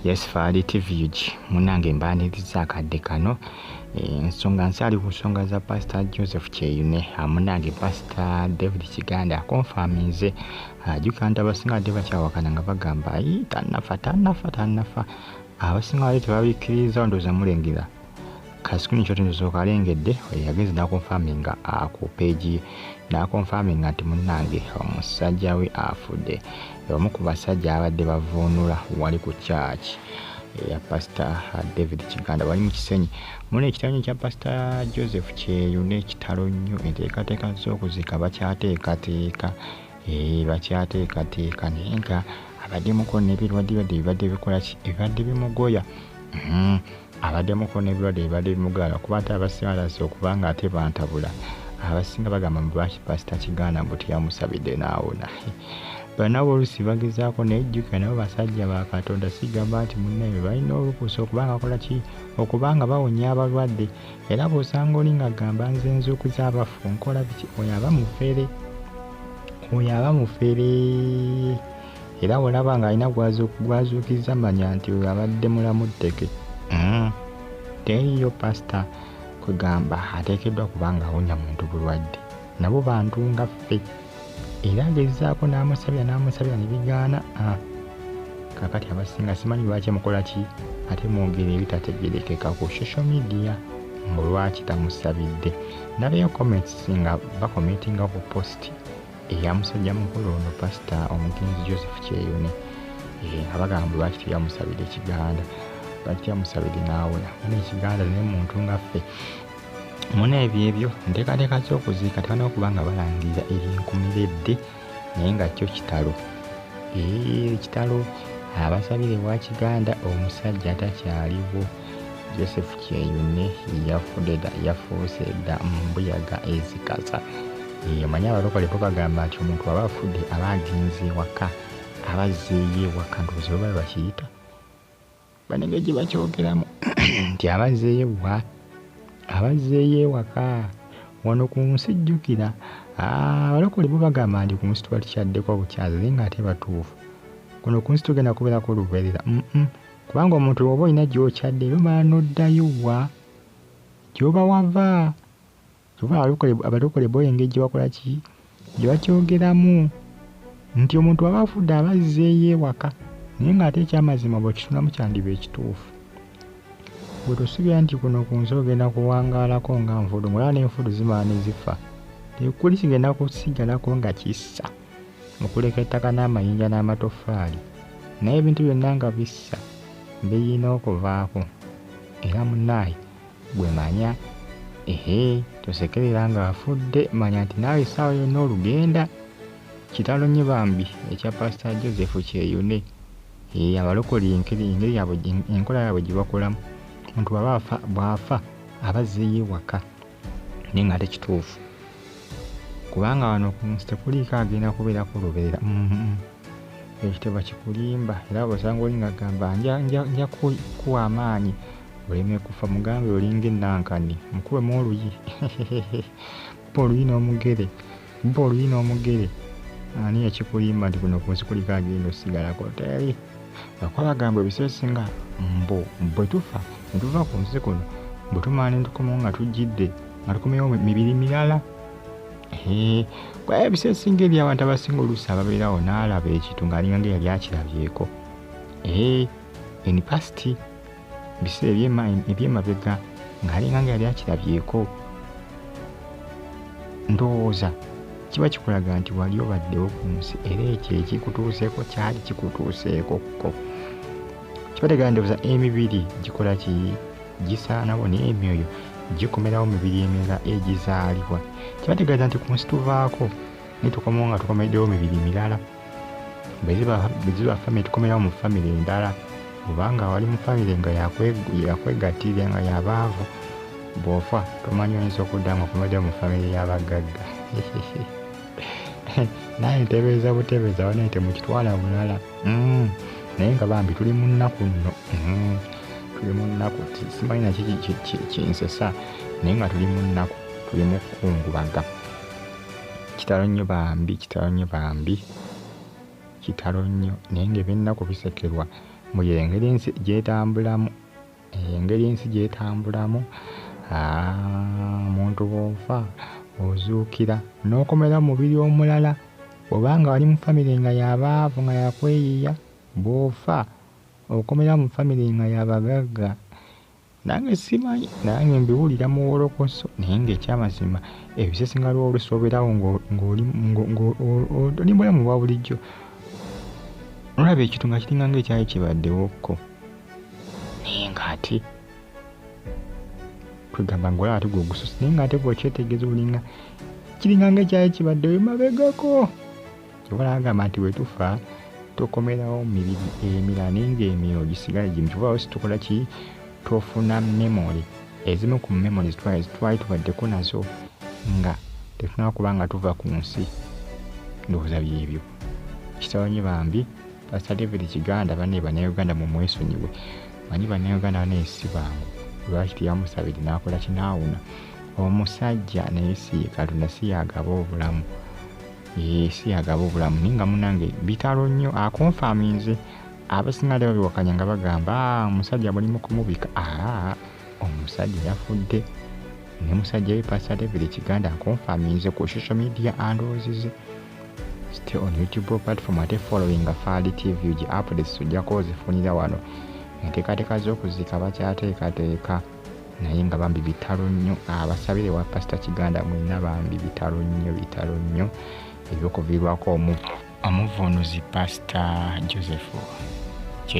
Yes, Faali TV UG munnange, mbaaniriza akadde kano. Ensonga nkyali ku nsonga za Pastor Joseph Kyeyune. Munnange, Pastor David Kiganda akonfaminze. Jjukira nti abasinga badde bakyawakana nga bagamba, "Ayi, tannafa, tannafa, tannafa." Abasinga bali tebabikkiriza. Ndowooza mulengera ka screenshot, ndowooza okalengedde. Yagenze n'akonfaminga ku page ye, n'akonfaminga nti munnange omusajja we afudde, omu ku basajja abadde bavuunula wali ku church eya Pastor David Kiganda wali mu Kisenyi. Muna ekitalo nnyo kya Pastor Joseph Kyeyune, kitalo nnyo. Enteekateeka z'okuziika bakyateekateeka, bakyateekateeka, naye nga abaddemuko n'ebirwadde bibadde bikola ki, ebibadde bimugoya. Abaddemuko n'ebirwadde bibadde bimugoya, kuba ate abasinga batandise okuba nga ate bantabula. Abasinga bagamba mbu lwaki Pasita Kiganda mbu teyamusabidde n'awona. Bannabo oluusi bagezaako, naye jjukira nabo basajja ba Katonda. Sigamba nti munnaye balina olukusa okuba nga bakola ki, okuba nga bawonya abalwadde. Era bw'osanga oli ng'agamba, "Nze nzuukuza abafu, nkola biki," oyo aba mufere, oyo aba mufere. Era bw'olaba ng'alina gw'azuukizza, manya nti oyo abadde mulamu tteke. Teriiyo pasita kwegamba ateekeddwa kuba nga awonya muntu bulwadde. Nabo bantu nga ffe. Era agezaako n'amusabira, n'amusabira ne bigaana. Kaakati abasinga simanyi lwaki mukola ki, ate mwogera ebitategeerekeka ku social media mbu lwaki tamusabidde. Ndabayo comments nga bakomentinga ku post eya musajja mukulu ono, Pasita omugenzi Joseph Kyeyune, nga bagamba mbu lwaki teyamusabidde Kiganda, lwaki teyamusabidde n'awona. Muna Ekiganda naye muntu nga ffe. Muna ebyo ebyo enteekateeka z'okuziika tebalina okuba nga balangirira ebyenkumiredde, naye nga kyo kitalo, kitalo. Abasabire wa Kiganda, omusajja takyaliwo. Joseph Kyeyune yafudde dda, yafuuse dda mbuyaga ezikaza. Omanyi abalokole bo bagamba nti omuntu aba afudde aba agenze ewaka, aba azzeeyo ewaka. Ndowooza oba bakiyita banenge gye bakyogeramu nti aba azzeeyo wa, aba azzeeyo ewaka wano ku nsi. Jjukira abalokole bo bagamba nti ku nsi tuba tukyaddeko obukyazi, naye ng'ate batuufu. Kuno ku nsi tugenda kubeerako lubeerera? Kubanga omuntu oba olina gy'okyadde, era omala n'oddayo wa gy'oba wava. Kyova abalokole bo engeri gye bakola ki, gye bakyogeramu nti omuntu aba afudde aba azzeeyo ewaka, naye ng'ate ekyamazima bw'okitunuulamu kyandiba ekituufu. Gwe tosuubira nti kuno ku nsi ogenda kuwangaalako nga nfudu, ng'olaba n'enfudu zimala ne zifa. Tekuli kigenda kusigalako nga kissa, okuleka ettaka n'amayinja n'amatoffaali, naye ebintu byonna nga bissa biyina okuvaako. Era munnaaye gwe manya, ehe, tosekerera ng'afudde, manya nti naawe essaawa yonna olugenda. Kitalo nnyo bambi ekya Pasita Joseph Kyeyune. Abalokole engeri yaabwe, enkola yaabwe gye bakolamu, omuntu bw'aba afa, bw'afa aba azzeeyo ewaka, naye ng'ate kituufu, kubanga wano ku nsi tekuliiko agenda kubeerako lubeerera. Ekyo tebakikulimba. Era bw'osanga oli ng'agamba, "Nja kuwa amaanyi oleme kufa," mugambe olinga ennankani, mukubemu oluyi, kuba oluyi n'omugere, kuba oluyi n'omugere. Ani yakikulimba nti kuno ku nsi kuliko agenda osigalako? Teri. Lwakuba bagamba ebiseera ebisinga mbu bwe tufa ne tuva ku nsi kuno, bwe tumala ne tukomawo nga tujjidde nga tukomyewo mibiri mirala. Kuba ebiseera ebisinga eri abantu abasinga oluusi ababeerawo n'alaba ekintu ng'alinga nga eyali akirabyeko in past, biseera ebyemabega, ng'alinga nga yali akirabyeko. Ndowooza kiba kikulaga nti wali obaddewo ku nsi, era ekyo ekikutuuseeko kyali kikutuuseeko kko. Kibategeera, ndowooza emibiri gikola ki, gisaanawo, naye emyoyo gikomerawo mibiri emirala egizaalibwa. Kibategeeza nti ku nsi tuvaako naye tukomawo nga tukomeddewo mibiri mirala. Bwe ziba famire, tukomerawo mu famire endala. Obanga wali mu famire nga yakwegattirira, nga yabaavu, bw'ofa tomanyi, oyinza okudda nga okomeddewo mu famire y'abagagga. Naye ntebeeza butebeeza, banaye temukitwala bulala. Naye nga bambi tuli mu nnaku nno, tuli mu nnaku. Simanyi naki kinsesa, naye nga tuli mu nnaku, tuli mu kkungubaga. Kitalo nnyo bambi, kitalo nnyo bambi, kitalo nnyo. Naye ng'ebyennaku bisekerwa. Mu engeri ensi gyetambulamu, engeri ensi gyetambulamu, omuntu bw'ofa ozuukira n'okomera mu mubiri omulala. Bw'obanga wali mu famire nga y'abaavu nga yakweyiya, bw'ofa okomera mu famire nga y'abagagga. Nange simanyi, nange mbiwulira mu wolokoso, naye ng'ekyamazima ebisesinga lw'oluusi obeerawo ng'oli bulamu bwa bulijjo, olaba ekintu nga kiringa ng'ekyali kibaddewokko, naye ng'ate kwegamba ng'olaba ate gwe ogusoose, naye ng'ate bw'okyetegereza olinga kiringa ng'ekyali kibaddewo emabegako. Kyova olaba nti bwe tufa tukomerawo mu mibiri emirala, naye ng'emyoyo gisigala gimu. Kyova olaba tukola ki? Tofuna memory. Ezimu ku memories twali tubaddeko nazo nga tetunaba kuba nga tuva ku nsi. Ndowooza byebyo. Kitalo nnyo bambi Pastor David Kiganda. Banne Bannayuganda mumwesonyiwe, manyi Bannayuganda bannaye si bangu. Lwaki teyamusabidde n'akola kinaawuna omusajja? Naye si Katonda, si yagaba obulamu, si yagaba obulamu. Naye nga munnange bitalo nnyo, akonfaminze. Abasinga ate babiwakanya nga bagamba omusajja mulimu kumubika. Omusajja yafudde, ne musajja we Pastor David Kiganda akonfaminze ku social media andowoozize. Stay on YouTube platform, ate following Faali TV gi updates ojjako ozifunira wano. Enteekateeka z'okuziika bakyateekateeka, naye nga bambi bitalo nnyo. Abasabire wa Pastor Kiganda mwenna, bambi bitalo nnyo, bitalo nnyo ebyokuviirwako omuvuunuzi Pastor Joseph.